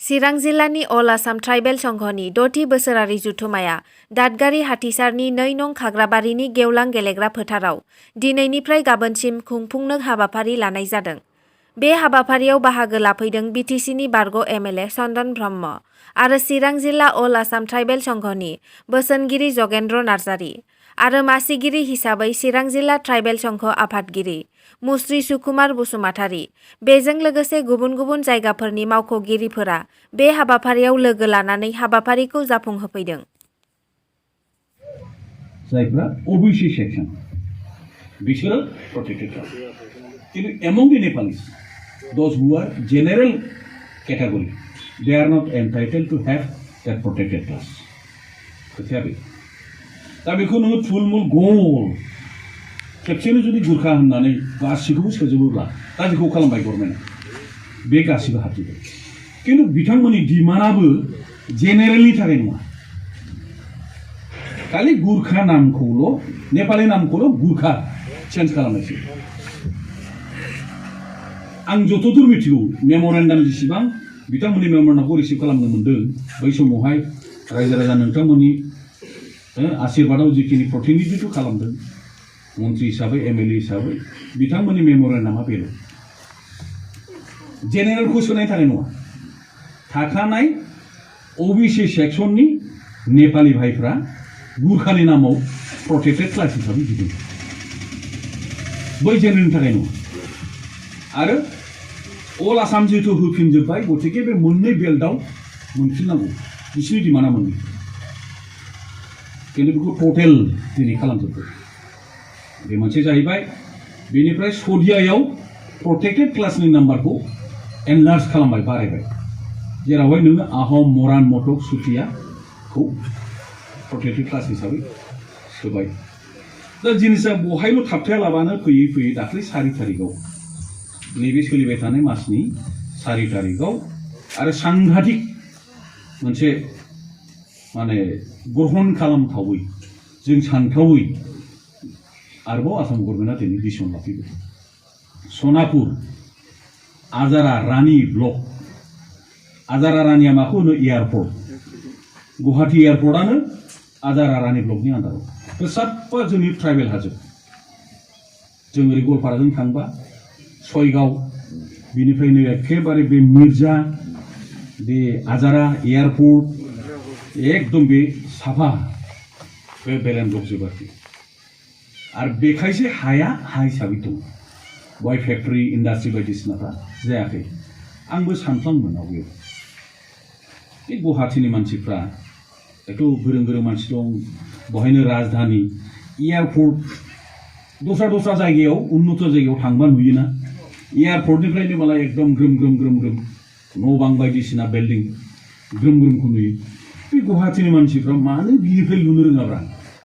चिरां जिल्लानि अल आसाम ट्राइबेल संघनि 6थि बोसोरारि जुथुमाया दादगारि हाथिसारनि 2 नं खाग्राबारिनि गेवलां गेलेग्रा फोथाराव दिनैनिफ्राय गाबोनसिम खुंफुंनो हाबाफारि लानाय जादों। बे हाबाफारियाव बाहागो लाफैदों बिटिसिनि बारग' एमएलए चन्दन ब्रह्म आरो चिरां जिल्ला अल आसाम ट्राइबेल संघनि बोसोनगिरि जगेन्द्र नार्जारि आरो मासिगिरि हिसाबै चिरां जिल्ला ट्राइबेल संघ आफादगिरि मुस्रि सुकुमार बसुमतारी, बेजों लोगोसे गुबुन गुबुन जायगाफोरनि मावख'गिरिफोरा बे हाबाफारियाव लोगो लानानै हाबाफारिखौ जाफुंहोफैदों। जायफ्रा ओबीसी सेक्शन बिसोरो प्रोटेक्टेड क्लास, किन्तु among the Nepalis, those who are general category, they are not entitled to have that protected class. खोथाया बे दा बेखौ नोङो थुलमुल गल खेबसेनो जुदि गुरखा होननानै गासिखौबो सोजोबोब्ला दा बेखौ खालामबाय गभर्नमेन्टआ बे गासिबो हाबजोबो, किन्तु बिथांमोननि डिमान्डआबो जेनेरेलनि थाखाय नङा, खालि गुरखा नामखौल' नेपाली नामखौल' गुरखा चेन्ज खालामनायसै। आं जतदूर मिथिगौ मेम'रेन्डाम जेसेबां बिथांमोननि मेम'रेन्डामखौ रिसिभ खालामनो मोन्दों बै समावहाय रायजो राजा नोंथांमोननि आशीर्बादाव जिखिनि प्रतिनिधित्व खालामदों मन्त्रि हिसाबै एमएलए हिसाबै बिथांमोननि मेम'रेन्डामा बेल', जेनेरेलखौ सोनायनि थाखाय नङा, थाखानाय ओबीसी सेक्सननि नेपाली भाइफ्रा गुरखानि नामाव प्रोटेक्टेड क्लास हिसाबै गिदिं बै जेनेरेलनि थाखाय नङा। आरो अल आसाम जिहेतु होफिनजोब्बाय गतिके बे मोननै बेल्टआव मोनफिननांगौ बिसिनि डिमान्डआ मोननै, किन्तु बेखौ टटेल दिनै खालामजोब्बाय। बे मोनसे जाहैबाय, बेनिफ्राय सदियायाव प्रोटेक्टेड क्लासनि नाम्बारखौ एनलार्ज खालामबाय, बारायबाय, जेरावहाय नोङो आहम मरान मटक सुतियाखौ प्रोटेक्टेड क्लास हिसाबै सोबाय। दा जिनिसा बहायल' थाबथायालाबानो फैयै फैयै दाख्लै 4 तारिखआव नैबे सोलिबाय थानाय मासनि 4 तारिखआव आरो सांघातिक मोनसे माने ग्रहण खालामथावै जों सानथावै आरोबाव आसाम गभर्नमेन्टआ दिनै डिसिसन लाफैबाय। सनापुर आजारा रानी ब्लक, आजारा रानिया माखौ होनो एयारपर्ट, गुवाहाटी एयारपर्टआनो आजारा रानी ब्लकनि आन्दाराव। बे साफ्फा जोंनि ट्राइबेल हाजोब, जों ओरै गवालपाराजों थांबा सयगाव, बिनिफ्रायनो एखेबारे बे मिर्जा, बे आजारा एयारपर्ट एकदम बे साफा बे बेलेन ब्लक आरोखि। आरो बेखायसो हाया हा हिसाबै दं, बेवहाय फेक्टरि इन्डास्ट्रि बायदिसिनाफ्रा जायाखै। आंबो सानफ्लाङोमोन आवगायाव बे गुवाहाटीनि मानसिफ्रा एथ' गोरों गोरों मानसि दं, बहायनो राजधानी एयारपर्ट, दस्रा जायगायाव उन्नत जायगायाव थांबा नुयोना एयारपर्टनिफ्रायनो मालाय एकदम ग्रोम ग्रोम ग्रोम ग्रोम न' बां बायदिसिना बिल्डिं ग्रोम ग्रोमखौ नुयो। बे गुवाहाटीनि मानसिफ्रा मानो बिनिफ्राय लुनो रोङाब्रा?